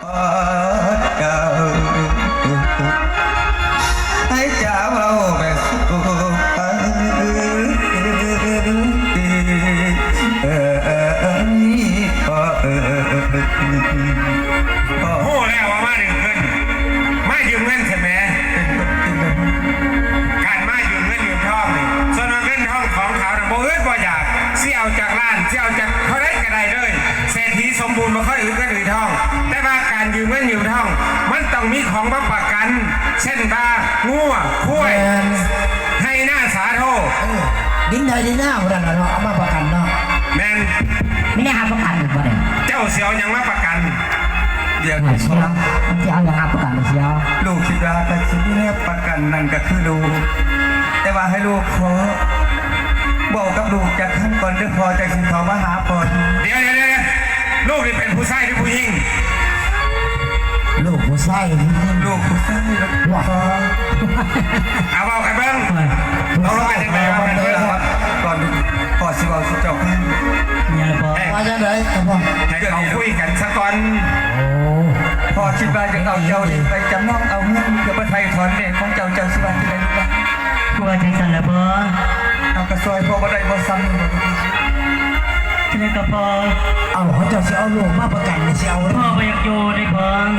ເຈົ້າ ໃຫ້ເຈົ້າເວົ້າແບບສຸພາພ ເອີ ເອີ ເອີ ພໍ່ເອີຍ ພໍ່ ຮູ້ແລ້ວວ່າມາດຶງເງິນ ມາຢືມເງິນຊັ້ນແໝ ການມາຢືມເງິນຢືມທອງນີ້ ສ່ວນວ່າເງິນທອງຂອງເຂົານະ ບໍ່ອຶດບໍ່ຢາກ ຊິເອົາຈາກລ້ານ ຊິເອົາຈາກເທົ່າໃດກໍໄດ້ເລີຍ ເສດຖີສົມບູນ ບໍ່ເຄີຍອຶດເງິນອຶດທອງ ແຕ່ວ່າການຢືມເງິນຢືມທອງ ມັນຕ້ອງມີຂອງມາປະກັນ ເຊັ່ນວ່າ ງົວ ຄວາຍ ແມ່ນ ໄຮ່ນາ ສາໂທ ເອີ ດິນໄຮ່ດິນນາ ພວກນັ້ນລະເນາະ ເອົາມາປະກັນເນາະ ແມ່ນ ມີແນວຮັບປະກັນອີກບໍ່ນີ້? ເຈົ້າຊິເອົາຫຍັງມາປະກັນ? ດຽວ ເອົາ ຊິເອົາຫຍັງຮັບປະກັນ ຊິເອົາ ລູກຄິດວ່າກໍຊິມີແນວປະກັນ ນັ້ນກໍຄືລູກ ແຕ່ວ່າໃຫ້ລູກຂໍເວົ້າກັບລູກຈັກຄຳກ່ອນເດີພໍ່ ຈັ່ງຊິເຂົ້າມາຫາພໍ່. ດຽວໆໆ ລູກນີ້ເປັນຜູ້ຊາຍຫຼືຜູ້ຍິງ? ລູກຜູ້ຊາຍ ລູກຜູ້ຊາຍ ລູກຜູ້ຊາຍ ພໍ່ ເອົາເວົ້າກັນເບິ່ງ ເອົາເວົ້າກັນຈັ່ງໃດ ເວົ້າກັນເບິ່ງ ກ່ອນພໍ່ຊິເວົ້າສູ່ເຈົ້າຟັງ ຍັງບໍ່ ເອີ ວ່າຈັ່ງໃດ ໃຫ້ເຂົາຄຸຍກັນຊະກ່ອນ ໂອ້ ພໍ່ຄິດວ່າຈະເອົາເຈົ້ານີ້ໄປຈຳນອງເອົາເງິນ ເພື່ອໄປໄຖ່ຖອນແມ່ຂອງເຈົ້າ ເຈົ້າຊິວ່າຈັ່ງໃດລູກຫຼານ? ຄືວ່າຈັ່ງຊັ້ນລະພໍ່ ເອົາ ກໍຊ່ວຍພໍ່ບໍ່ໄດ້ບໍ່ສ່ຳນີ້ບໍ່? ຈັ່ງໃດກໍພໍ່ ເອົາ ເຂົາເຈົ້າຊິເອົາລູກມາປະກັນນີ້ ຊິເອົາ ພໍ່ບໍ່ຢາກຢູ່ເດ້ພໍ່ ຮະ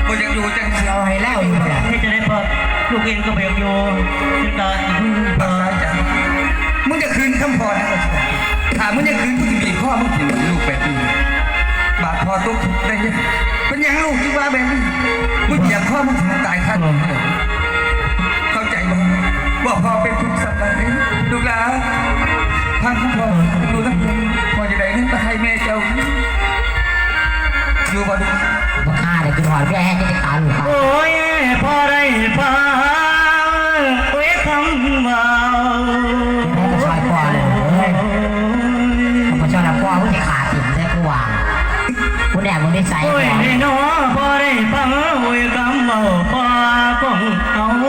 ບໍ່ຢາກຢູ່ຈັ່ງຊິເອົາໃຫ້ລາວຢູ່ບໍ່ລະ? ເຮັດຈັ່ງໃດພໍ່ ລູກເອງກໍບໍ່ຢາກຢູ່ ຈັ່ງໃດກໍ ພໍ່ ຕັດສາຍຈາກ ມຶງຈະຄືນຄຳພໍ່ນະ ຖ້າມຶງຍັງຄືນ ກູຊິບີບຄໍມຶງຖິ້ມ ລູກແບບນີ້ ບາດພໍ່ຕົກທຸກໄດ້ ເປັນຫຍັງລູກຈຶ່ງວ່າແບບນີ້? ກູຈະຢາກຄໍມຶງຖິ້ມຕາຍຄາ ເຂົ້າໃຈບໍ່ ວ່າພໍ່ເປັນທຸກສ່ຳໃດ? ລູກຫຼານ ທາງຄຸນພໍ່ຢູ່ນຳພໍ່ ຈະໄດ້ເງິນໄປໃຫ້ແມ່ເຈົ້າ ຢູ່ບໍ່ລູກ? ບັກຫ່າໄດ້ກິນຮອດເບ້ຍແຮງ ຈະຕາຍລູກຕາຍ ໂອ້ຍ ພໍໄດ້ຟັງ ໂອ້ຍ ຄຳເວົ້າ ຊິໄດ້ມາຊ່ອຍພໍ່ເລີຍ ເອີຍ ມາຊ່ອຍແລ້ວ ພໍ່ມຶງຊິຂາຖິ້ມແທ້ ກູວ່າ ກູແນມເບິ່ງນິໄສ ໂອ້ຍ ພໍ່ ແນ່ນໍ ພໍໄດ້ຟັງ ໂອ້ຍ ຄຳເວົ້າພໍ່ ຂອງເຮົາ